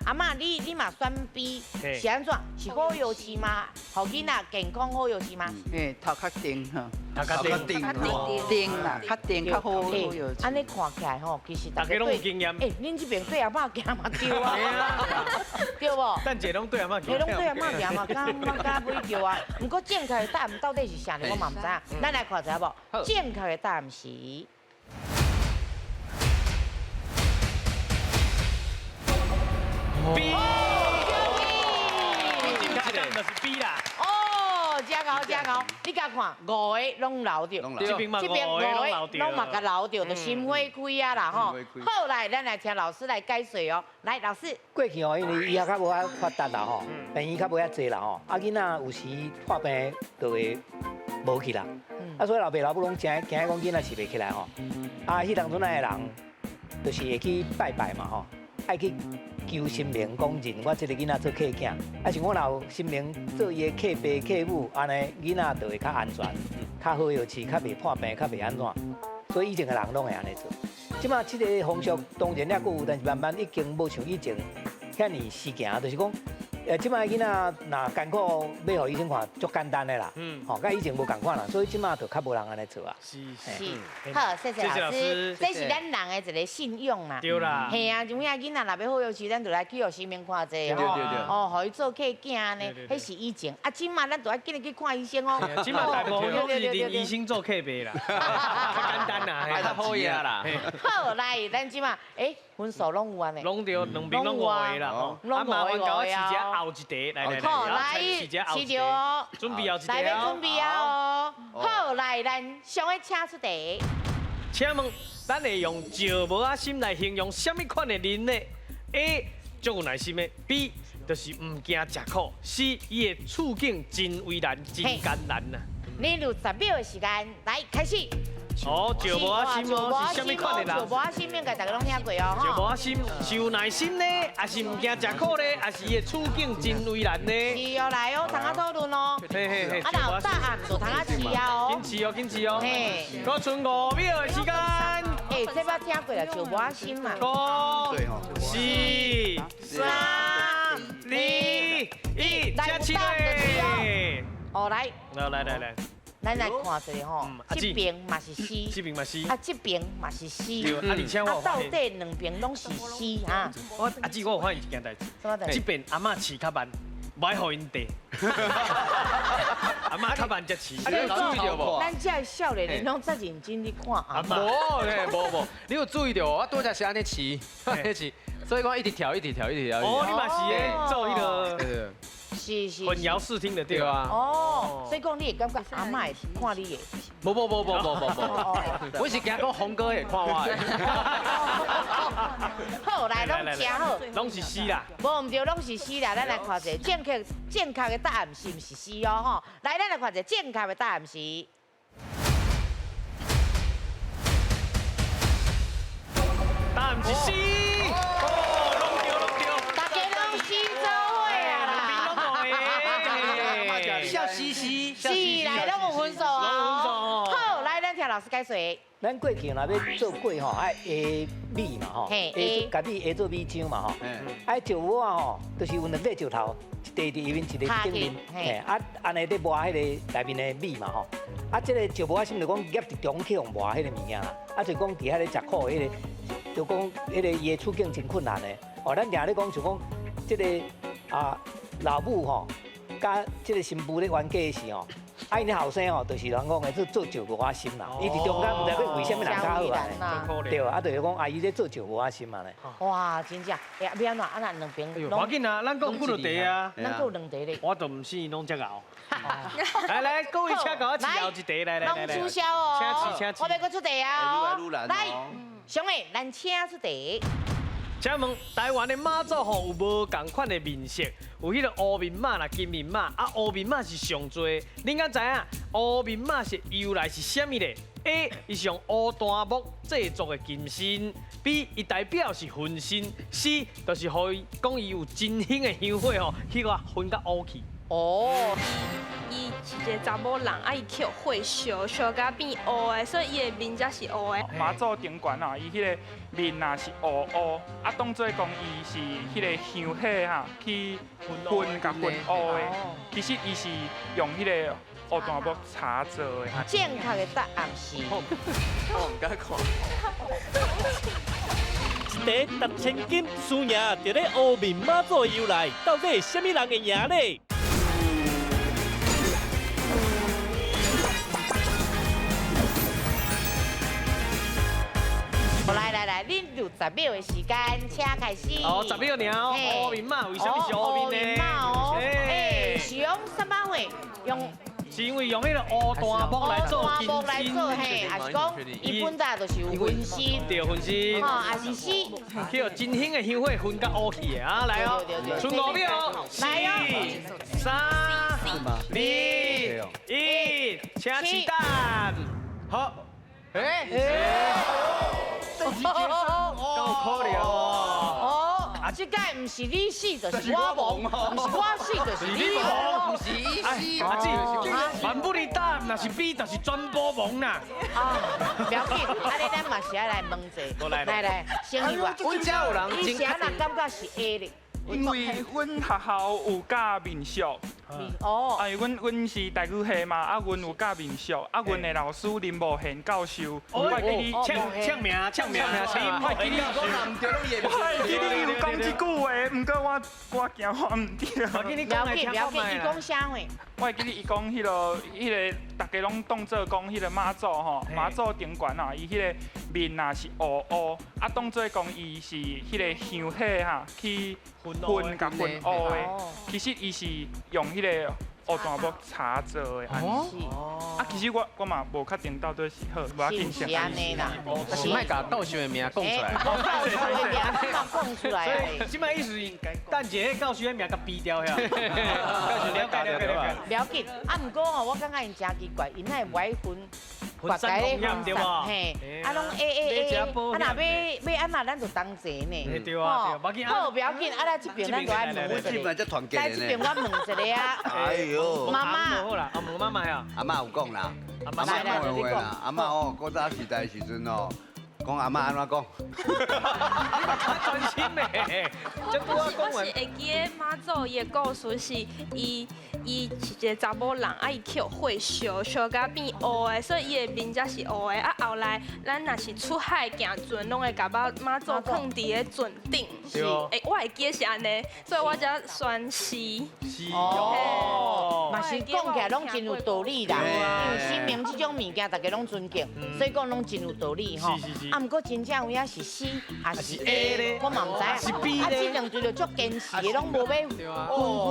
阿嬤，你嘛选 B，是按怎？是好药饲吗？予囡仔健康好药饲吗？嘿，头较定吼，头较定，定啦，较定较好好药饲。按呢看起来吼，其实大家拢有经验。欸，恁这边对阿嬤行嘛对啊，对无？等下拢对阿嬤行。拢对阿嬤行嘛，敢敢袂对啊？毋过正确的答案到底是啥呢？我嘛毋知影。咱来看一下无？正确的答案是。 B，正确答案就是 B 啦。哦，真𠢕真𠢕，你共看，五个拢留著，這邊嘛五個攏留著，攏嘛共留著，就心花開啊啦吼。好來，咱來聽老師來解說哦。來，老師。過去哦，因為醫學較無遐發達啦吼，病院較無遐濟啦吼，啊囡仔有時破病就會無去啦。啊，所以老爸老母攏驚驚講囡仔飼袂起來吼。啊，彼當陣仔的人，就是會去拜拜嘛吼，愛去。求神明講認我這個囡仔做契囝，啊是我若有神明做伊的契爸契母，按呢囡仔就會較安全，較好藥飼，較袂破病，較袂按怎。所以以前的人攏會按呢做。這馬這個風俗當然也閣有，但是慢慢已經無像以前遐爾時行，就是講，這馬囡仔若艱苦欲予醫生看，足簡單的啦，吼，佮以前無仝款啦，所以這馬就較無人按呢做啊。是是，好，謝謝老師，這是咱人的一個信仰啦。對啦。嘿啊，有影囡仔若欲好藥飼，咱就來去予神明看者吼。哦，予伊做契囝呢，彼是以前。啊，這馬咱就愛緊去看醫生哦。這馬大部分攏是認醫生做契爸啦，較簡單啦，較好嘢啦。好，來，咱這馬，分數攏有按呢。攏對，兩邊攏五個啦。啊，麻煩共我試一下後一題，來來來，好，來，試著哦。準備後一題來，欲準備啊哦。好，來，咱上个請出題。請問，咱會用石無仔心來形容啥物款的人呢？A. 足有耐心的；B. 就是毋驚食苦；C. 伊的處境真為難、真艱難啊。你有10秒的時間，來開始。哦，石無仔心哦，是啥物款的人？石無仔心應該大家攏聽過哦。石無仔心是有耐心呢，還是毋驚食苦呢？還是伊的處境真為難呢？是哦，來哦，通仔討論哦。嘿嘿嘿。啊，若有答案就通仔試啊哦。緊試哦，緊試哦。嘿。閣剩5秒的時間。欸，這捌聽過啦，石無仔心嘛。5、4、3、2、1，請起來。哦，來。來來來。咱來看一下吼，這邊嘛是 C，這邊嘛是，啊這邊嘛是 C，啊而且我到底兩邊攏是 C 哈。我阿姊，我有發現一件代誌，這邊阿嬤飼較慢，無愛予𪜶綴。阿嬤較慢才飼。你有注意到無？咱這少年人攏遮認真咧看阿嬤。無咧，無無，你有注意到無？我拄才是按呢飼，按呢飼，所以講一直跳，一直跳，一直跳。哦，你嘛是咧做彼个。是是，混淆視聽的對啊。哦，所以講你會感覺阿嬤會看你的。無無無無無無無，我是驚講洪哥會看我的。好，來攏誠好。攏是 C 啦。無毋對，攏是 C 啦。咱來看一下正確的答案是毋是 C 哦？吼，來，咱來看一下正確的答案是。答案是 C。哦，攏對，攏對。大家攏 C 做伙啊啦。笑嘻嘻，是來，攏有分數啊！好，來，咱聽老師解說。咱過去若欲做粿吼，愛下米嘛吼，下共米下做米漿嘛吼。啊，石磨仔吼，就是有兩塊石頭，一塊佇下面，一塊佇頂面，嘿，啊，按呢咧磨彼个內面的米嘛吼。啊，這个石磨仔心就講夾佇中去予磨彼个物件啦。啊，就講佇遐咧食苦彼个，就講彼个伊的處境真困難的。哦，咱定咧講像講這个啊老母吼。佮這个新婦咧冤家的時吼，啊，𪜶後生吼，就是人講的做做石磨仔心啦。伊佇中間毋知欲為啥物人較好啊？對，啊，就是講啊，伊咧做石磨仔心啊咧。哇，真正，欸，欲按怎？啊，若兩邊。無要緊啊，咱閣有幾落題啊。咱閣有兩題咧。我都毋是攏遮𠢕。來來，各位請共我試後一題，來來來。攏取消哦。請試，請試。我欲閣出題啊！來，上個，咱請出題。請問台灣的媽祖吼有無仝款的面色？有彼个烏面媽啦、金面媽，啊烏面媽是上濟。恁敢知影烏面媽是由來是啥物咧？A. 伊是用烏檀木製作的金身；B. 伊代表是魂身；C. 就是予伊講伊有真興的香火吼，去予熏甲烏去。哦。伊是一个查某人，啊，伊去火烧，烧甲变乌的，所以伊的面才是乌的。妈祖顶悬啊，伊彼个面啊是乌乌，啊，当做讲伊是彼个香火哈，去熏共熏乌的，其实伊是用彼个乌弹木茶做的。正确的答案是。我毋敢看。一题值千金，输赢就咧乌面妈祖的由来，到底啥物人会赢咧？来来来，恁有10秒的时间，请开始。哦，10秒尔，乌面妈为啥物是乌面呢？哦，哎，是用啥物货？用。是因为用彼个乌弹木来做金来做嘿，还是讲伊本来就是有分身？对，分身。吼，还是死。去予真兴的香火熏甲乌去的啊！来哦，剩5秒，来哦， 4、3、2、1，请起蛋。好，哎，够可怜哦。啊，这届毋是你死就是我亡，毋是我死就是你亡，毋是伊死。阿姊，万不离答，若是 B，就是全部亡啦。啊，不要紧，按呢咱嘛是爱来问者。来来，先伊话。阮遮有人，伊啥人感觉是 A 咧？因为阮学校有教民俗，哦，啊，阮是台语系嘛，啊，阮有教民俗，啊，阮的老师林无贤教授，我会记你唱名，唱名，我会记你，我会记你有讲这句话，毋过我惊我毋对。不要紧，不要紧，伊讲啥话？我会记得伊讲彼个，大家拢当做讲彼个妈祖吼，妈祖顶悬啊，伊彼个面啊是乌乌，啊，当做讲伊是彼个香火哈去熏共熏乌的，其实伊是用彼个乌弹木茶做的。哦。啊，其实我嘛无确定到底是好，无要紧。是按呢啦。是莫共教授的名讲出来。教授的名讲出来。所以，这摆意思是，等一下教授的名共毙掉遐。教授了解了解了解。不要紧，啊，毋过吼，我感觉𪜶真奇怪，𪜶哪会无爱分？别家咧分散，嘿，啊，拢 A A A，啊，若欲按怎，咱就同齐呢。对啊，对，好，不要紧，啊，咱这边咱就爱问一个，来这边我问一个啊。哎呦，妈妈，好啦，啊，问妈妈呀。阿嬷有讲啦，阿嬷讲的话啦，阿嬷哦，古早时代时阵哦。讲阿嬷按怎讲？你嘛较专心嘞。我是会记得妈祖伊的故事是，伊是一个查某人，啊伊去予火烧，烧甲变乌的，所以伊的面才是乌的。啊后来咱若是出海行船，拢会共妈祖囥伫咧船顶。是。欸，我会记得是按呢，所以我才选 C。是哦。嘛是讲起来拢真有道理啦，因为神明这种物件大家拢尊敬，所以讲拢真有道理吼。是是是。啊，毋过真正有影是 C 还是 A 咧？我嘛毋知啊。是 B 啊，这两队就足坚持的，拢无欲分开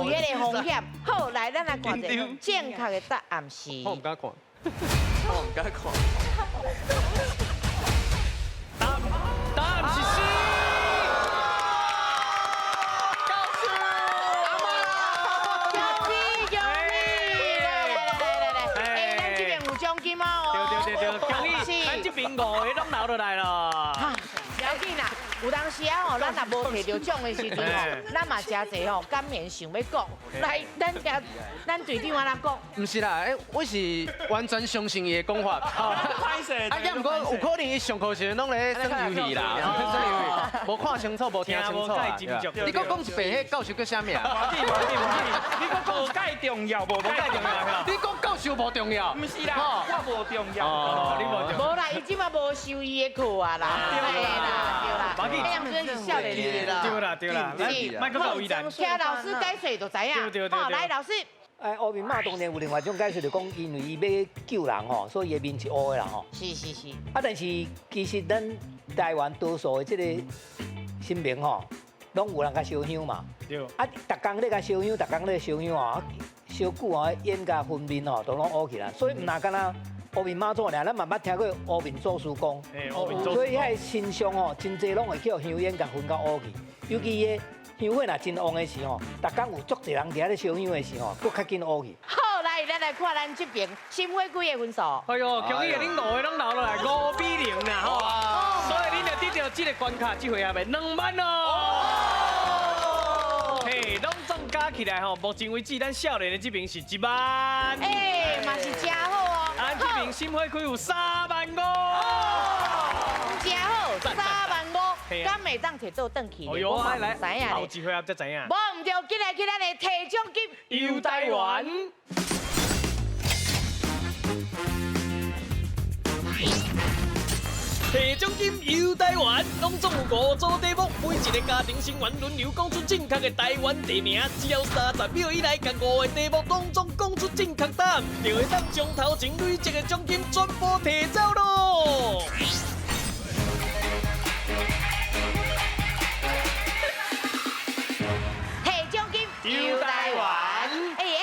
彼个风险。好，来，咱来看者正确的答案是。我毋敢看。我毋敢看。答案是 C。恭喜恭喜！来来来来来，哎，咱这边有奖金哦。对对对对，恭喜！咱这边5个拢留落来了。不要紧啦，有当时啊吼，咱若无摕著奖的时阵吼，咱嘛诚济吼，感言想欲讲。来，咱听，咱队长按怎讲？毋是啦，欸，我是完全相信伊的讲法。歹势。啊，也毋过有可能伊上课时拢咧耍游戏啦，耍游戏，无看清楚，无听清楚。你阁讲一遍，彼教授叫啥名？你阁讲无介重要，无介重要。你讲教授无重要？毋是啦，我无重要。你无重要。无啦，伊这马无收伊的课啊啦。对啦，对啦。对啦对啦，莫阁够为难。听老师解说就知影。对对对。好，来老师。哎，乌面妈当然有另外一种解释，就讲因为伊欲救人吼，所以伊的面是乌的啦吼。是是是。啊，但是其实咱台湾多数的这个神明吼，拢有人共烧香嘛。对。啊，逐工咧共烧香，逐工咧烧香吼，烧久吼，烟佮熏面吼，都拢乌去啦。所以毋若干焦乌面妈祖尔，咱嘛捌听过乌面祖师公。所以遐个神像吼，真济拢会去予香烟共熏到乌去。尤其伊个香火若真旺的时吼，逐工有足济人伫遐咧烧香的时候，阁较紧乌去。好，来，咱来看咱这边心花几个分数。哎哟，恭喜恁5个拢留落来5-0啦吼！所以恁就得到这个关卡，这回合的2万哦。嘿，拢总加加起來吼，目前為止咱少年的這邊是1萬。哎，嘛是真好哦。咱這邊心花開有3萬5。真好，3萬5，敢會當提倒轉去？哦喲，來來，後一回合才知影。無毋對，緊來去咱的提獎金。遊台灣。提獎金遊台灣，攏總有5組題目，每一個家庭成員輪流講出正確的台灣地名，只要30秒以內，共5個題目攏總講出正確答案，就會當將頭前累積的獎金全部提走咯。提獎金遊台灣。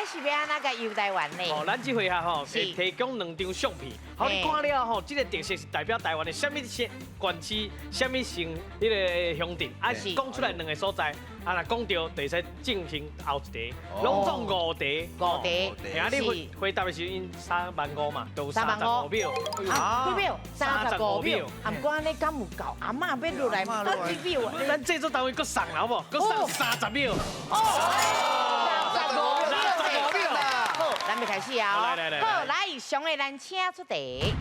是欲按怎共遊台灣呢？哦，咱這回合吼會提供2張相片，好，你看了吼，這個特色是代表台灣的啥物縣縣市、啥物省、彼個鄉鎮，啊，講出來兩個所在，啊，若講著就會使進行後一題，攏總5題，5題。啊，你回答的時陣3萬5嘛，都35秒。啊，幾秒？35秒。啊，毋過按呢敢有夠？阿嬤欲落來，閣幾秒？咱製作單位閣送啦，好無？閣送30秒。哦，35秒。咱欲開始啊！好，來，上個咱請出題。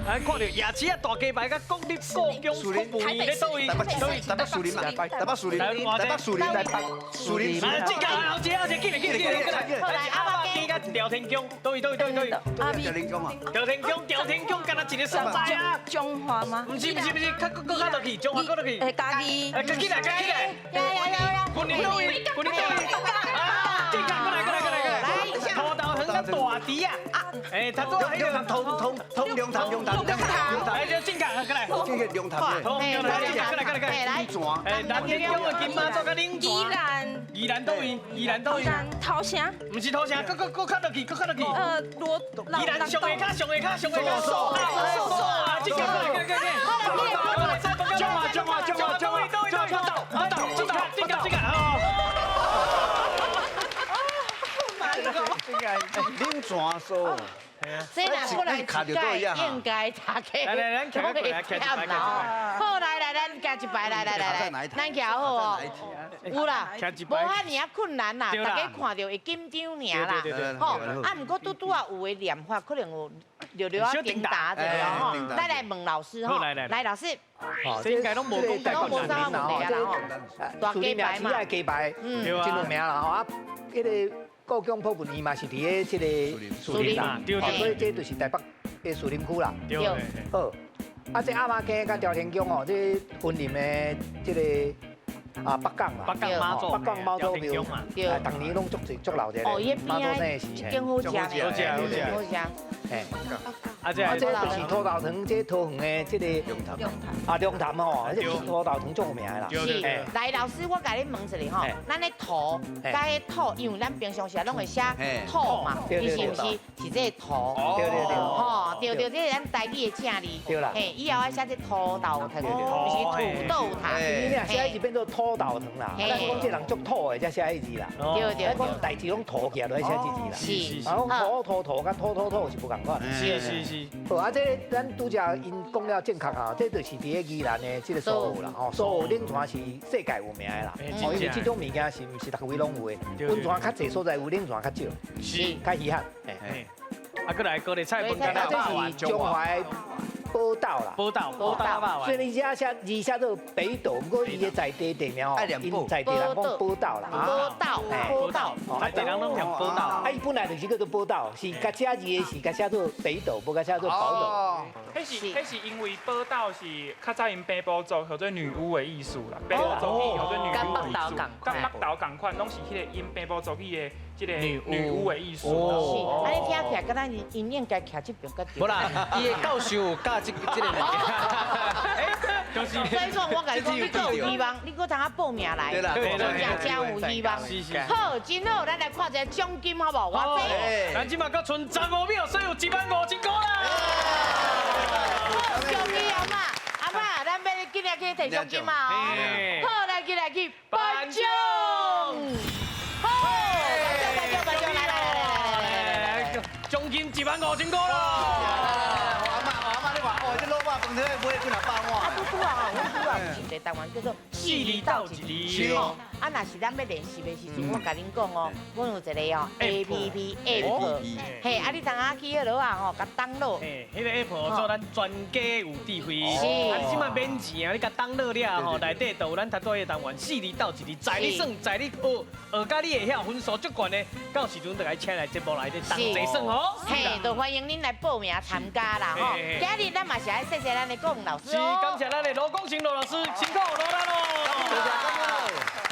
來看著夜市啊，大雞排佮國立故宮博物院咧佗位？台北台北樹林嘛，台北樹林，台北樹林，台北樹林。啊，這個後一個，後一個，緊來緊來緊來，來阿媽雞佮朝天宮，佗位佗位佗位佗位。朝天宮啊！朝天宮，朝天宮，敢若一個所在啊？彰化嗎？毋是毋是毋是，較閣較落去，彰化閣落去。嘉義。哎，較起來，較起來。呀呀呀呀！雲林佗位？雲林佗位？啊，這個過來過來過來過來。土豆園佮大池啊！哎，他做那個通通通龍潭龍潭龍潭，哎，就正確，過來。這個龍潭，通龍潭，過來過來過來。來。哎，南天宮的金媽祖佮岭宜蘭。宜蘭佗位？宜兰佗位？头城。毋是头城，閣閣閣較落去，閣較落去。罗。宜兰上下跤，上下跤，上下跤，數數啊！這個過來過來過來。彰化彰化彰化彰化，佗位佗位佗位，正確正確正確哦。冷泉所。这若过来一届，应该大家来来，咱徛过来，徛一排，好，来来，咱徛一排，来来来来，咱徛好哦。有啦，无遐尔啊困难啦，大家看著会紧张尔啦。吼，啊，毋过拄拄仔有的念法可能有略略仔颠倒者吼。咱来问老师吼，来老师。这应该拢无讲拢无啥问题啊啦吼。大鸡排嘛，鸡排，真有名啦吼啊，彼个。故宫博物院嘛是伫咧这个树林啦，所以这就是台北的树林区啦。对，好，啊，这阿妈坑佮朝天宫哦，这云林的这个啊北港啦，北港妈祖，北港妈祖庙，对，逐年拢足济足闹热。哦，伊边仔这间好食，好食，好食，好食。嘿，啊这啊这就是土豆糖，这桃园的这个龙潭，啊龙潭吼，这土豆糖足有名的啦。是，来老师，我共你问一下吼，咱的土佮彼土，因为咱平常时拢会写土嘛，伊是毋是是这个土？对对对。吼，对对，这是咱台语的正字。对啦。嘿，以后爱写这土豆糖，毋是土豆糖。你若写字变做土豆糖啦，咱讲这人足土的才写彼字啦。对对。咱讲代志拢土起来，就爱写这字啦。是。啊，讲土土土佮土土土是无仝款。是是是。好，啊，这咱拄才𪜶讲了正确啊，这就是伫咧宜兰的这个苏澳啦，吼，苏澳冷泉是世界有名的啦，哦，因为这种物件是毋是逐位拢有的，温泉较济所在有冷泉较少，是较稀罕。嘿，啊，阁来高丽菜饭，这是彰化的宝岛啦，宝岛，宝岛。虽然遮写字写做北斗，毋过伊的在地地名吼，𪜶在地人讲宝岛啦，宝岛，宝岛，在地人拢念宝岛。啊，伊本来就是叫做宝岛，是共写字的是共写做北斗，无共写做宝岛。彼是因为宝岛是较早𪜶平埔族叫做女巫的意思啦，平埔族语叫做女巫的意思，佮北斗仝款，拢是彼个𪜶平埔族语的这个女巫的意思。是，啊，你听起来，敢若𪜶应该徛这边较对。无啦，伊的教授有教这个物件。所以讲，我共你讲，你阁有希望，你阁通啊报名来，真正真有希望。好，真好，咱来看一下奖金好无？偌济？咱这马阁賰15秒，所以有1万5000块啦。好，恭喜阿嬤，阿嬤，咱欲紧来去提奖金嘛哦。好，来进来去颁奖。好，颁奖颁奖颁奖，来来来来来来来，奖金1万5000块啦。我阿嬤，我阿嬷，你看，哦，这卤肉饭体买几若百碗。啊，拄拄啊，阮拄啊有一个台湾叫做少四字鬥一字。啊，若是咱欲練習的時陣，我共恁講哦，阮有一个哦 A P P App，嘿，啊，你當下去彼落啊吼，共 download。嘿，彼个 app 做咱全家有智慧。啊，你這擺免錢啊，你共 download 了吼，內底就有咱頭拄仔的單元四字鬥一字，在你算，在你學，學甲你會曉分數足懸的，到時陣就來請來節目內底同齊算哦。嘿，就歡迎恁來報名參加啦吼。今日咱嘛是愛謝謝咱的顧老師哦。是，感謝咱的羅功成羅老師，辛苦羅啦咯。多謝。